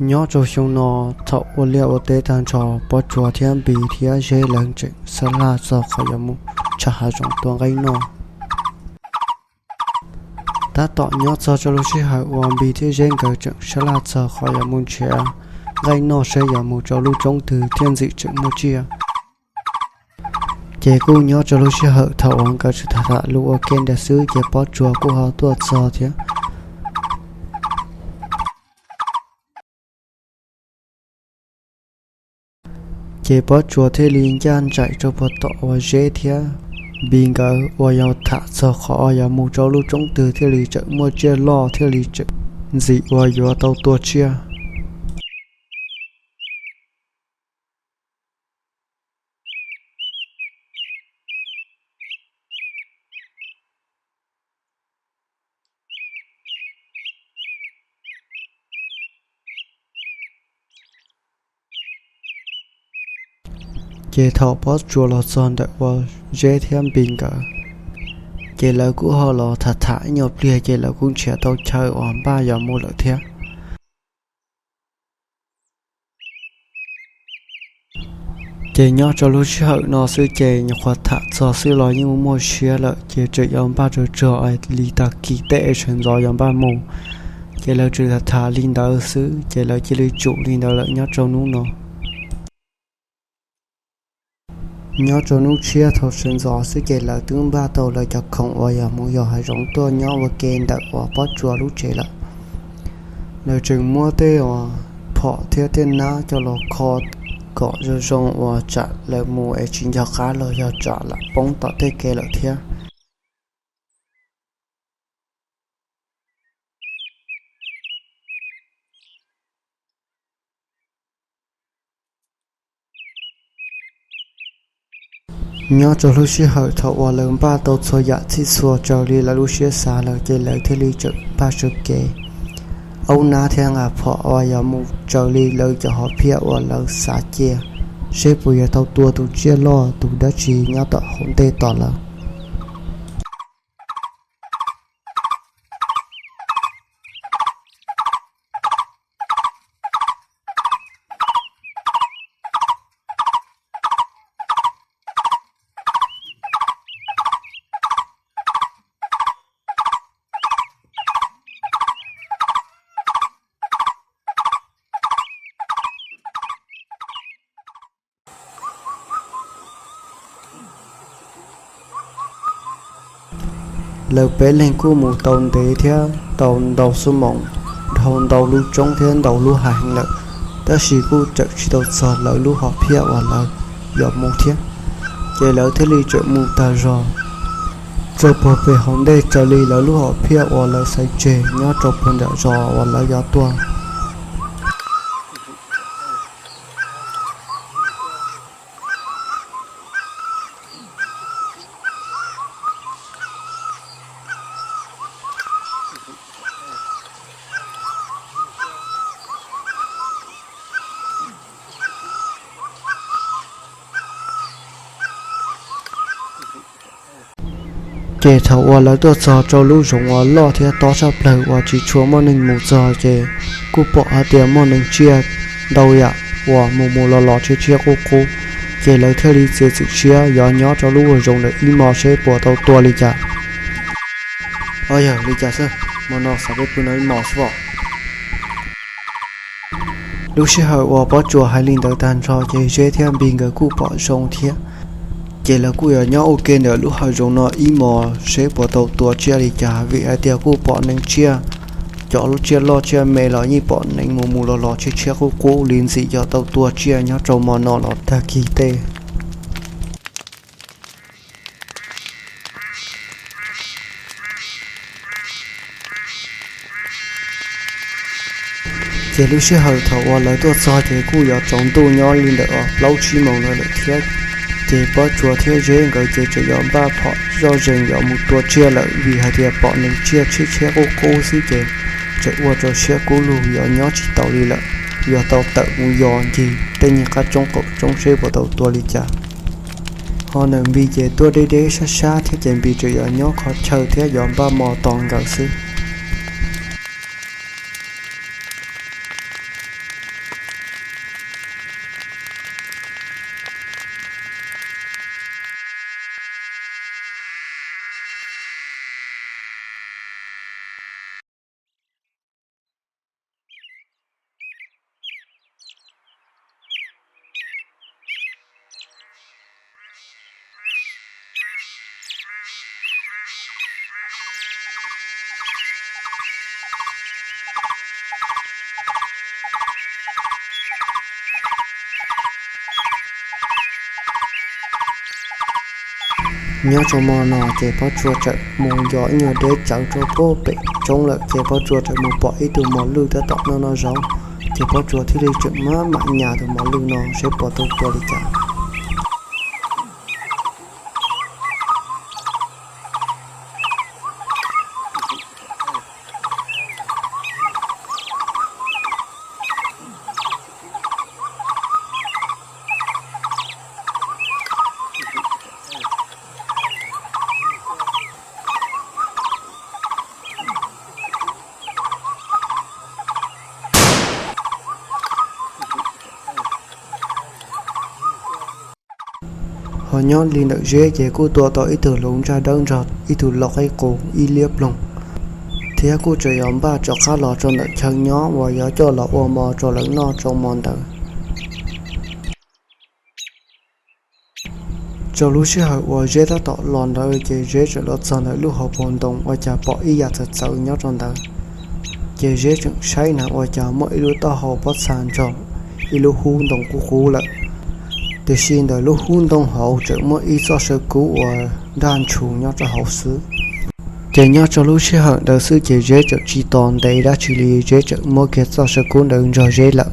Nyob rau xyoo no, thaum ua liaj ua teb tag nrho, Pob Tsuas thiab Npis thiab Zeb lawv tseem sab laj txog qhov yuav mus tsham hav zoov tua nqaij noj. Tab tom nyob txog rau lub sij hawm uas Npis thiab Zeb nkawd tseem sab laj txog qhov yuav mus nrhiav nqaij noj saib yuav mus rau lub roob twg thiaj ntxim tseem muaj tsiaj. Ces kuj nyob rau lub sij hawm thaum uas nkawd tseem tham tham lus ua ke ntawd xwb ces Pob Tsuas kuj ho tuaj txog thiab. Ces Pob Tsuas thiaj li ncaj nraim rau puag tom uas Zeb thiab Npis nkawd uas yog tham txog qhov uas yuav mus rau lub roob twg thiaj li tseem muaj tsiaj loj thiaj li tseem ntxim uas yuav tau tua tsiaj. Ces thaum Pob Tsuas los txog ntawm uas Zeb thiab Npis nkawd, ces lawv kuj ho los tham tham ib nyuag pliag ces lawv kuj nrhiav tau chaw uas npaj yuav mus lawm thiab. Ces nyob rau lub sij hawm no xwb ces nyuam qhuav tham txog xwb los yeej muaj siab lawm ces tseem yuav npaj tsuag tsuag li tag kis tej sawv ntxov yuav npaj mus. Ces lawv tseem tham tham li ntawd xwb ces lawv cia li tsum li ntawd lawm nyob rau hnub no. Nyob rau hnub tshiab thaum sawv ntxov xwb ces lawv twb npaj tau lawv cov khoom uas yog mus yos hav zoov tuaj nyob ua ke ntawm uas Pob Tsuas lub tsev lawm. Lawv tseem muab tej uas phom thiab tej nab coj los kho kom zoo zoo uas tsam lawv mus es tsis nco qab los yog tsam lam poob tom tej kev lawm thiab. Nyob rau lub sij hawm thaum uas lawv npaj tau txhua yam txhij txhua raws li lawv lub siab xav lawm ces lawv thiaj li tseem npaj sawv kev aub nab thiab nqa phom uas yog mus raws li lawv cov hom phiaj uas lawv xav cia, seb puas yuav tau tua tus tsiaj loj tus dab tsi nyob tom hauv ntej tos lawv. Lawv peb leeg kuj mus tau ntev thiab tau ntau xuab moos, dhau ntau lub roob thiab ntau lub hav heev lawm, tab sis kuj tseem tsis tau txog lawv lub hom phiaj uas lawv yuav mus thiab. Ces lawv thiaj li tseem mus tag zog txog puag pem hauv ntej raws li lawv lub hom phiaj uas lawv xaiv tseg nyob rau puag nram zos uas lawv yuav tuaj. Ces thaum uas lawv tuaj txog rau lub zoov uas loj thiab tob tshaj plaws uas tsis tshua muaj neeg mus txog ces kuj pom hais tias muaj neeg tsiaj ntau yam uas mus mus los los tshiab tshiab qub qub. Ces lawv thiaj li txiav txim siab yuav nyob rau lub zoov ntawm ib hmos seb puas tau tua li cas. Ob yawg, li cas xwb, hmo no xav peb pw no ib hmos xwb os. Lub sij hawm uas Pob Tsuas hais li ntawd tag nrho ces Zeb thiab Npis nkawd kuj pom zoo thiab. Ces lawv kuj yuav nyob ua ke ntawm lub hav zoov no ib hmos seb puas tau tua tsiaj li cas, vim hais tias kuj pom neeg tsiaj, cov tsiaj loj tsiaj me los yeej pom neeg mus mus los los tshiab tshiab qub qub li, ntxim yog tau tua tsiaj nyob rau hmo no los tag kis tej. Ces lub sij hawm thaum uas lawv tuaj txog ces kuj yuav tsaus ntuj nyob li ntawm plaub tsib moos no lawm thiab. Ces Pob Tsuas thiab Zeb nkawd ces tseem yuav npaj phom zoj zees yuav mus tua tsiaj lawm, vim hais tias pom neeg tsiaj tshiab tshiab qub qub xwb ces tseem ua rau siab kub lug yuav nyob tsis tau li lawm, yuav tau tawm mus yos ncig tej niag qab roob qaum roob seb puas tau tua li cas. Ho ntawm Npis ces tuaj deb deb sab sab thiab ces Npis tseem yuav nyob qhov chaw thiab yuav npaj mov tos nkawd xwb. Nyob rau hmo no ces Pob Tsuas txawm mus yos ib nyuag deb tsawv rau pem roob lawm ces Pob Tsuas txawm mus pom ib tug mos lwj tab tom noj noj zaub, ces Pob Tsuas thiaj li tseem maj mam nyas tus mos lwj no seb puas tau tua li cas. Ho nyob li ntawm Zeb ces kuj tua tau ib tug hluas ntsaj dawb nrog ib tug lau qaib qus ib liab ploog, thiab kuj tseem yuav npaj rov qab los rau ntawm chaw nyob uas yuav coj los ua mov rau lawv noj rau hmo ntawd. Rau lub sij hawm uas Zeb tab tom los ntawd ces Zeb tseem los txog ntawm lub hauv paus ntoo ua cas pom ib yam txawv txawv nyob rau ntawd. Ces Zeb tseem saib na ua cas muaj ib lub taub hau pob txha nrog ib lub hub ntoo qub qub lawm. Tiam sis ntawm lub hub ntoo hauv tseem muaj ib txoj saw kub uas nraj ntshus nyob rau hauv xwb. Ces nyob rau lub sij hawm ntawd xwb ces Zeb tseem tsis tos ntev dab tsi li, Zeb tseem muab kiag txoj saw kub ntawd nrog Zeb lawm.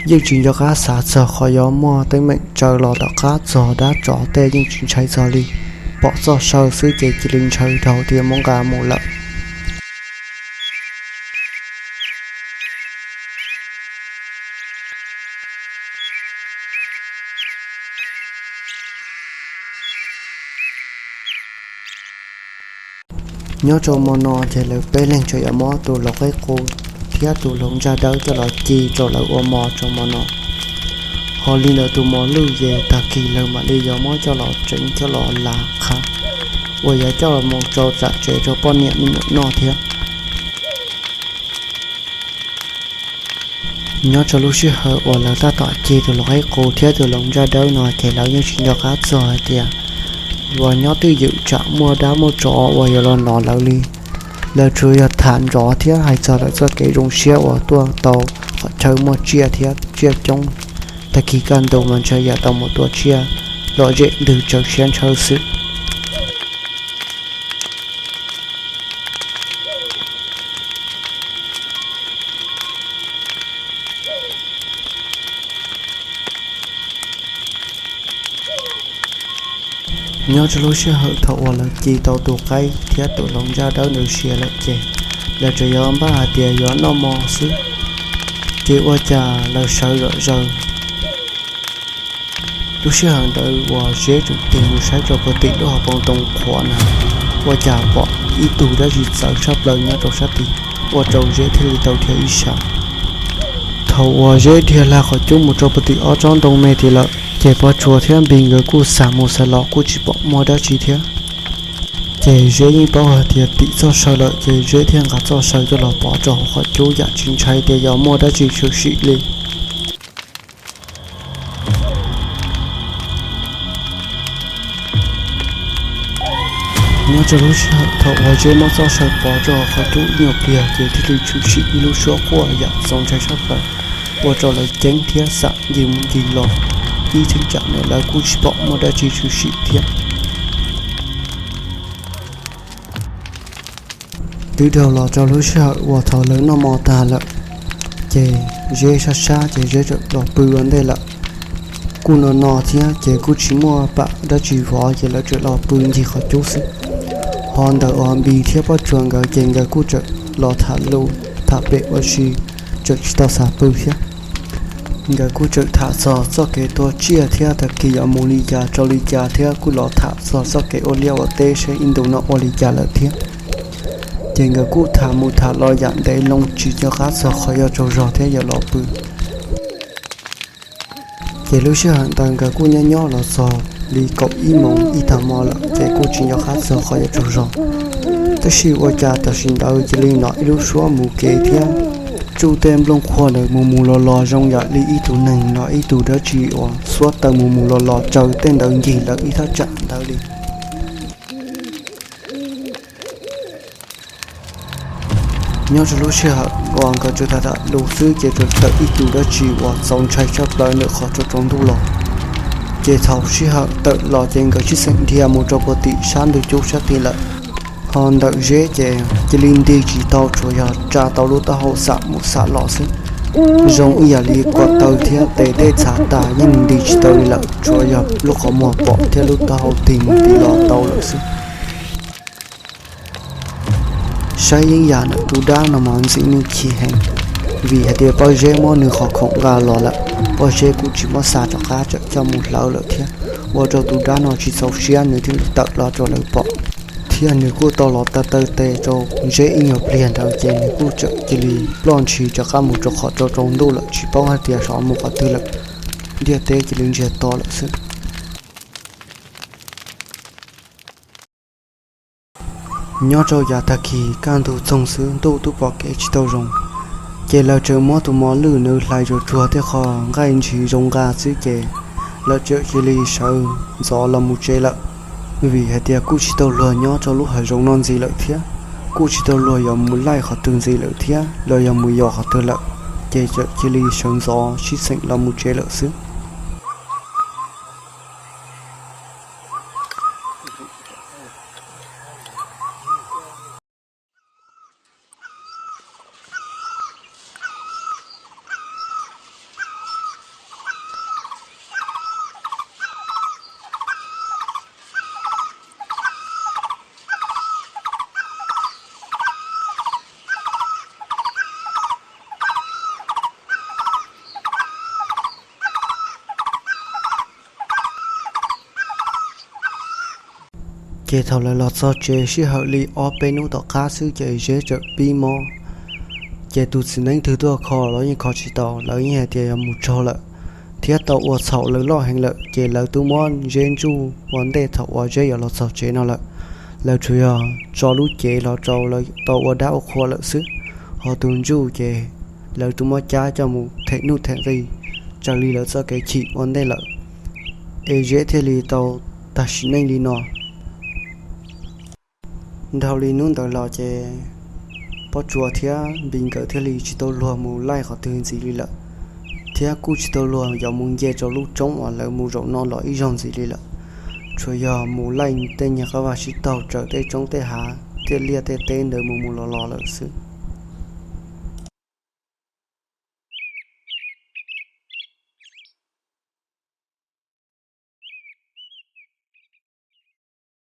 Yeej tsis nco qab xav txog qhov yuav muaj teeb meem tsaws los tom qab txog dab tsov tej yeej tsis ntshai txog li. Pom txoj saw xwb ces cia li ntshaw dhau tias muab nqa mus lawm. Nyob rau hmo no ces lawv peb leeg tseem yuav muab tus lau qaib qus thiab tus hluas ntsaj dawb coj los ci rau lawv ua mov rau hmo no. Ho li ntawm tus mos lwj ces tag kis lawv mam li yuav muab coj los tsev coj los lav qhab uas yuav coj los mus rau tsam tsev rau poj niam me nyuam noj thiab. Nyob rau lub sij hawm uas lawv tab tom ci tus lau qaib qus thiab tus hluas ntsaj dawb no ces lawv yeej tsis nco qab txog hais tias uas nyob twj ywm tsam muaj dab muaj tsov uas yuav los hnov lawv li. Lawv tsuas yog tham nrov thiab hais txog lawv txoj kev zoo siab uas tuaj tau qhov chaw muaj tsiaj thiab tsiaj coob. Tag kis kaj ntug mas ntshe yuav tau mus tua tsiaj lom zem ntws tsaws siab ntshaw xwb. Nyob rau lub sij hawm thaum uas lawv ci tau tus qaib thiab tus hluas ntsaj dawb ntawd siav lawm ces lawv tseem yuav npaj hais tias yuav noj mov xwb, ces ua cas lawv sawv zom zaws. Lub sij hawm ntawd uas Zeb tseem tig mus saib rau puag tim lub hauv paus ntoo qhuav na, ua cas pom ib tug dab tsi txawv tshaj plaws nyob rau sab tid, ua rau Zeb thiaj li tau dhia ib sab. Thaum uas Zeb dhia hla qhov cub mus rau puag tim ob tsob ntoo me tid lawm, ces Pob Tsuas thiab Npis nkawd kuj xav mus xav los kuj tsis pom muaj dab tsi thiab. Ces Zeb yeej paub hais tias tim txoj saw lawm, ces Zeb thiaj nqa txoj saw coj los pov rau hauv qhov cub yam tsis ntshai tias yuav muaj dab tsi tshwm sim li. Nyob rau lub sij hawm thaum uas Zeb muab txoj saw pov rau hauv qhov cub ib nyuag pliag ces thiaj li tshwm sim ib lub suab quaj yam txaus ntshai tshaj plaws, ua rau lawv ceeb thiab xam ncig mus ncig los, ib cheeb tsam ntawd lawv kuj tsis pom muaj dab tsi tshwm sim thiab. Twb dhau los rau lub sij hawm uas thaum lawv noj mov tag lawm, ces Zeb sab sab ces Zeb txawm los pw ua ntej lawm. Kuj no no thiab ces kuj tsis muaj pam dab tsi vov ces lawv txawm los pw ncig qhov cub xwb. Ho ntawm uas Npis thiab Pob Tsuas nkawd ces nkawd kuj txawm los tham lus tham pem ua si, txawm tsis tau xav pw thiab. Nkawd kuj txawm tham txog txoj kev tua tsiaj thiab tag kis yuav mus li cas rau li cas thiab kuj los tham txog txoj kev ua liaj ua teb seb ib ntus no ua li cas lawm thiab. Ces nkawd kuj tham mus tham los yam ntev loo tsis nco qab txog qhov yuav tsaug zog thiab yuav los pw. Ces lub sij hawm ntawd nkawd kuj nyob nyob los txog li kaum ib moos ib tag hmo lawm ces kuj tsis nco qab txog qhov yuav tsaug zog. Tab sis ua cas tam sim ntawd cia li hnov ib lub suab mus kev thiab tsuj tej nplooj qhuav ntawd mus mus los los zoo yam li ib tug neeg los ib tug dab tsi uas xuab taws mus mus los los tsaws tej ntawd ncig lawv ib thaj tsam ntawd li. Nyob rau lub sij hawm uas nkawd tseem tham tham lus xwb ces txawm tawm ib tug dab tsi uas txaus ntshai tshaj plaws ntawm qhov tsaus tsaus ntuj los. Ces thaum sij hawm tawm los ces nkawd sib xeem dhia mus rau puag tim sab ntug cub sab tid lawm. Ho ntawm Zeb ces cia li nti tsis tau, tsuas yog tsa tau lub taub hau xam mus xam los xwb. Zoo ib yam li ko taw thiab tes tej txhav tas yeej nti tsis tau li lawm, tsuas yog lub qhov muag pom thiab lub taub hau tig mus tig los tau lawm xwb. Saib yeeb yam ntawm tus dab no mas ntxim nws chim heev, vim hais tias Paj Zeb muab nws qhov khoom nqa los lawm, Paj Zeb kuj tsis muab xa rov qab, tseem coj mus hlawv lawm thiab, ua rau tus dab no tsis txaus siab nws thiaj li tawm los rau lawv pom. Thiab nws kuj tau los taw taw tes rau Zeb ib nyuag pliag ntawd ces nws kuj txawm cia li ploj ntshis rov qab mus rau qhov rau tsaus ntuj lawm, tsis paub hais tias xyov mus qhov twg lawm, ntiaj teb cia li ntsiag to lawm xwb. Nyob rau yav tag kis kaj ntug txoog xwb, ntuj twb pom kev tsis tau zoo, ces lawv tseem muab tus mos lwj nws hlais tsuag tsuag tej qho nqaij ntshis zoo nqa xwb ces lawv txawm cia li sawv ntxov los mus tsev lawm, vim hais tias kuj tsis tau luag nyob rau lub hav zoov no ntxiv lawm thiab, kuj tsis tau luag yuav mus laij qhov twg ntxiv lawm thiab los yog mus yos qhov twg lawm, ces txawm cia li sawv ntxov sib xeem los mus tsev lawm xwb. Ces thaum lawv los txog tsev sij hawm li ob peb hnub tom qab xwb ces Zeb txawm pib mob. Ces tus txiv neeb twg tuaj kho los yeej kho tsis tau, lawv yeej hais tias yog mus tsaug lawm, thiab tau ua txhaum lawv loj heev lawm, ces lawv twb muab Zeb ntsuj ua ntej thaum uas Zeb yuav los txog tsev no lawm. Lawv tsuas yog tso lub cev los rau lawv tau ua dab ua qhua lawm xwb, ho tus ntsuj ces lawv twb muab cab coj mus them nuj them nqi raws li lawv txoj kev chim ua ntej lawm, es Zeb thiaj li tau tag sim neej li no. Dhau li hnub ntawd los ces Pob Tsuas thiab Npis nkawd thiaj li tsis tau luag mus laij qhov twg ntxiv li lawm, thiab kuj tsis tau luag yuav mus nce rau lub roob uas lawv mus zaum no los ib zaug ntxiv li lawm, tsuas yog mus laij tej nyuag qab vaj sib taug raws tej roob tej hav tej liaj tej teb ntawd mus mus los los lawm xwb.